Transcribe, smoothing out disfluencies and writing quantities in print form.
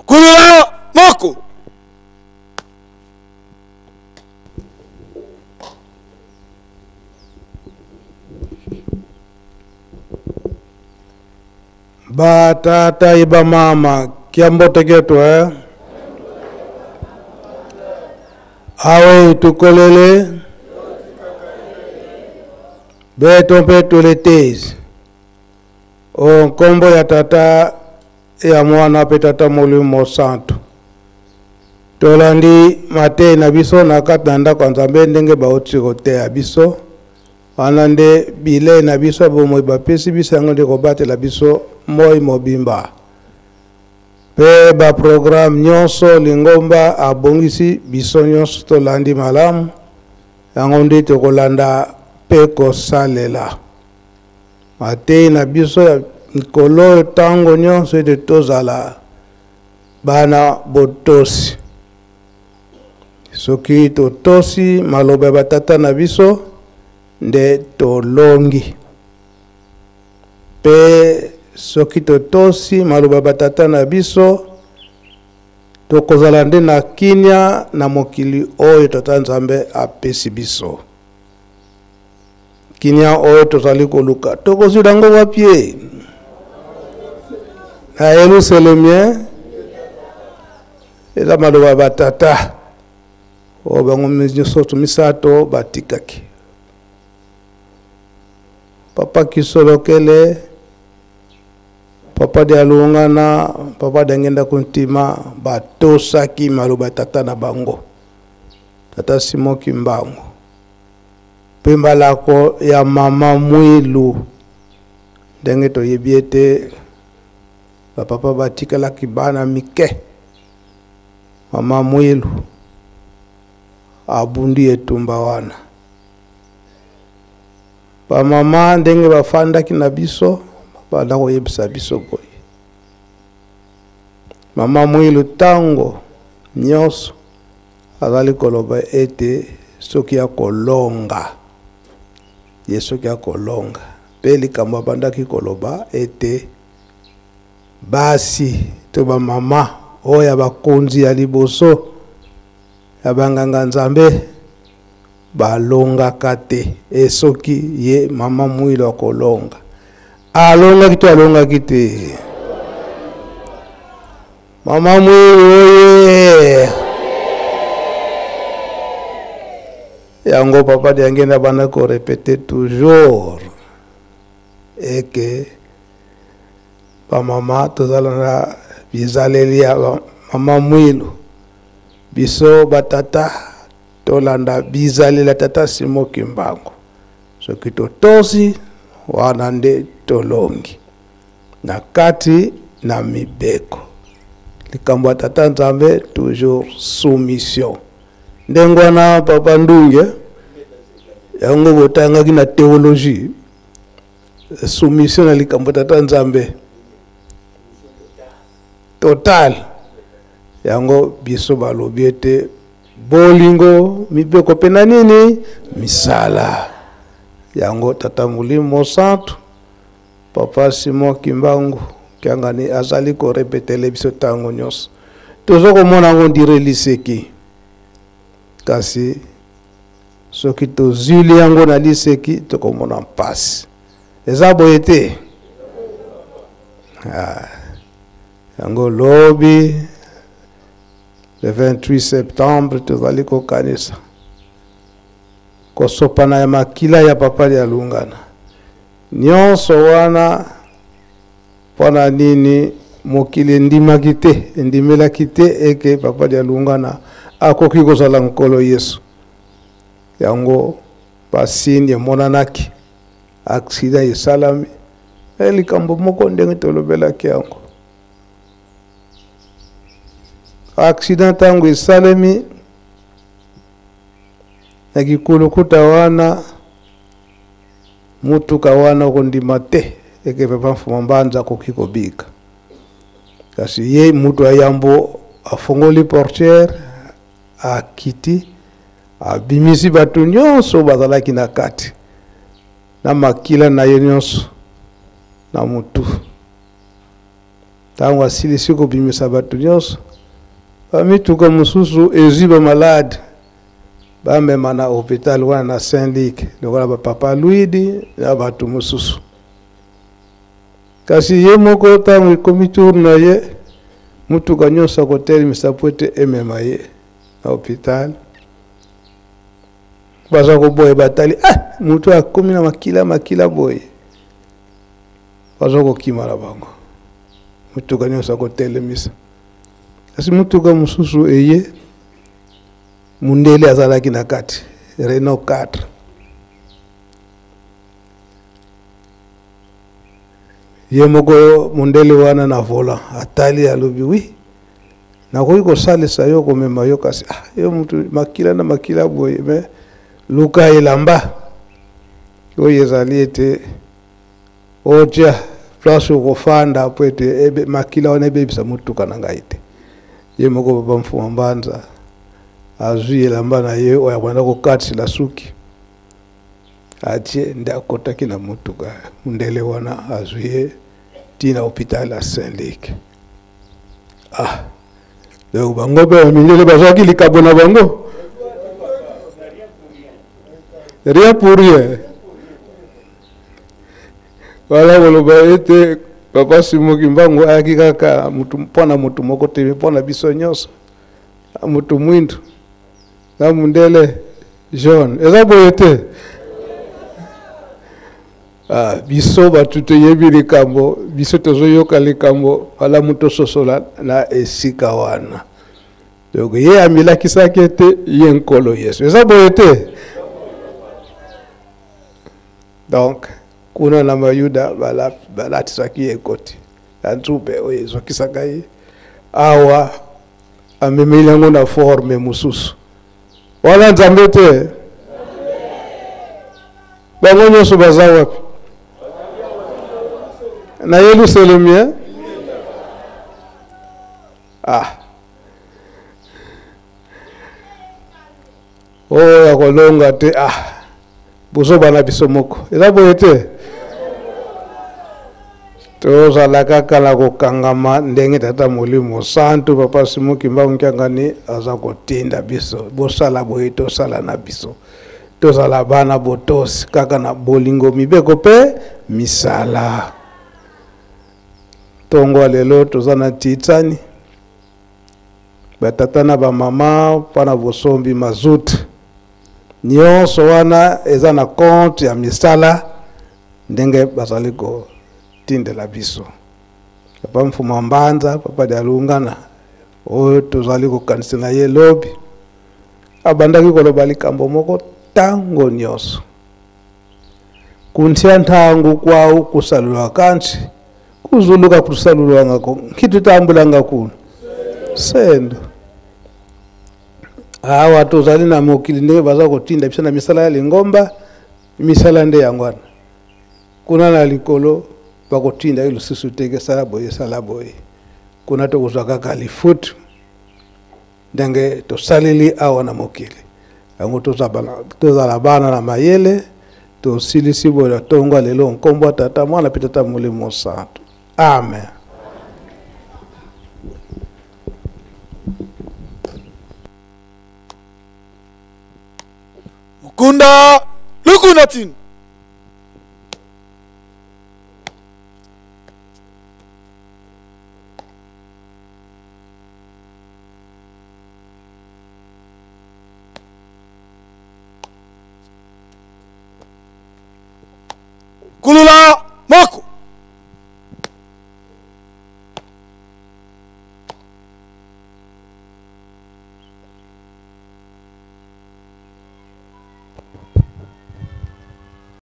Kulula moko. Ba tata ye ba mama kia mbote ketu eh? Awe tukolele beto mpe tuletezi o nkombo ya tata ya mwana mpe tata molimo mosantu tolandi mateyi na biso na kati na ndako ya nzambe ndenge bauti koteya biso Wana nde bilei na biso ya bomoi bapesi biso, yango nde kobatela biso moi mobimba. Mpe baprograme nyonso lingomba abongisi, biso nyonso tolandi malamu, yango nde tokolanda mpe kosalela. Mateyi na biso ya mikolo oyo ntango nyonso ete tozala bana botosi. Soki totosi maloba ya batata na biso nde tolongi. Mpe soki totosi maloba ya batata na biso, tokozala nde na kimia na mokili oyo Tata Nzambe apesi biso. Kimia oyo tozali koluka, tokozwi yango wapi? Na Yelusalemi. Eza maloba ya batata oyo bango nyonso misato batikaki. Papa Kisolokele, Papa Dialungana, Papa Diangienda Kuntima batosaki maloba ya tata na bango, Tata Simon Kimbangu, mpe malako ya Mama Mwilu, ndenge toyebi ete Ba papa batikalaki bana mike. Mama Mwilu abundi etumba wana. Ba mama ndenge bafandaki na biso banda koyebisa biso boye. Mama Mwilu tango nyonso azali koloba ete soki akolonga, ye soki akolonga. Pe likambo abandaki koloba ete Basi to ba mama oyo ya bakonzi ya liboso ya banganga Nzambe balongaka te. E soki ye mama Mwilu akolonga, alongaki to alongaki te? Mama Mwilu oye! Yango papa Diangienda abanda ko repeter toujours eke ba mama tozala na bizaleli ya ba mama Mwilu, biso ba tata tolanda bizaleli ya tata Simon Kimbangu. Soki totosi wana nde tolongi na kati na mibeko. Likambo ya tata Nzambe toujours soumission. Ndenge wana papa Ndunge yango botangaki na theologie soumission na likambo tata Nzambe total. Yango biso balobi ete bolingo mibeko mpe na nini misala yango tata Molimo Mosantu papa Simon Kimbangu Kiangani azali korepetele biso ntango nyonso. Toza komona yango ndire liseki, kasi soki tozwili yango na liseki tokomona mpasi. Eza boye te? Yango lobi le 28 septembre tozali kokanisa kosopana ya makila ya papa Dialungana. Nyonso wana mpo na nini mokili endimaki te, endimelaki te eke papa Dialungana akoki kozala Nkolo Yesu. Yango basini emonanaki, accident esalami, e likambo moko ndenge tolobelaki yango. Accident ntango esalemi na kikulukuta wana, mutuka wana okondima te eke papa Mfuma Mbanza akoki kobika. Kasi ye mutu ya yambo afongoli portière, akiti, abimisi bato nyonso bazalaki na kati na makila na ye nyonso na mutu. Ntango asilisi kobimisa bato nyonso, bamituka mosusu ezwi bamalade bamema na hopital wana na Saint-Luc, lokola bapapa Luidi na bato mosusu. Kasi ye moko ntango ekomi tour na ye, motuka nyonso akotelemisa mpo ete emema ye na hopital. Baza koboya, batali ah, moto akomi na makila makila boye, baza kokima na bango. Motuka nyonso akotelemisa. Kasi motuka mosusu eye, mundele azalaki na kati, Renault 4. Ye moko mundele wana na volant atali, alobi wi, nakoki kosalisa yo komema yo, kasi ah, yo mutu makila na makila boye, me luka elamba oyo ezali ete otia place okofanda po ete ebe, makila wana ebebisa motuka na ngai te. Ye moko papa Mfuma Mbanza azwi elamba na ye oyo abanda kokatisela suki, atie nde akotaki na motuka. Mundele wana azwi ye ti na hôpital ya Saint-Luc. Ah, donc bango mpe mindele bazwaki likabo na bango, rien pour rien. Wala koloba ete papa Simon Kimbangu ayaki kaka mutu mpo na mutu moko te, mpo na biso nyonso, mutu mwindu na mundele jaune. Eza boye te? Ah, biso bato toyebi likambo, biso tozoyoka likambo malamu, tososola na esika wana. Donc ye amilakisaki ete ye Nkolo Yesu. Eza boye te? Donc kuna na Bayuda balatisaki ye ekoti ya nzube oyo ezokisaka ye. Awa amemeli yango na forme mosusu. Wana Nzambe te? Bango nyonso baza wapi? Na Yelusalemi, eh? Ah. Oyo ya kolonga te, ah. Bozoba na biso moko. Eza boye te? Tozala kaka na kokangama ndenge Tata Molimo Santu Papa Simon Kimbangu Kiangani aza kotinda biso. Bosala boye, tosala na biso. Tozala bana botosi kaka na bolingo, mibeko pe misala. Tongo ya lelo toza na Titsani, batata na bamama mpo na bosombi mazout. Nyonso wana eza na compte ya misala ndenge bazali kotindela biso. Papa Mfuma Mbanza, Papa Dialungana, oyo tozali kokanisa na ye lobi, abandaki koloba likambo moko tango nyonso. Kuntia ntangu kwau kusalulwa kanti, kuzuluka kusalulwa ngako, nkitutambulanga kuno. Sendo. Awa tozali na mokili ndenge baza kotinda biso na misala ya lingomba, misala nde yango wana. Kuna na likolo bakotinda yo lisusu te ke sala boye, sala boye. Kuna tokozwa kaka lifutu ndenge tosaleli awa na mokili. Yango tozala bana na mayele, tosilisi boye na tongo ya lelo, nkombo ya Tata, Mwana mpe Tata Molimo Santu. Amen. Mukunda lukuna tini. Kulula moko.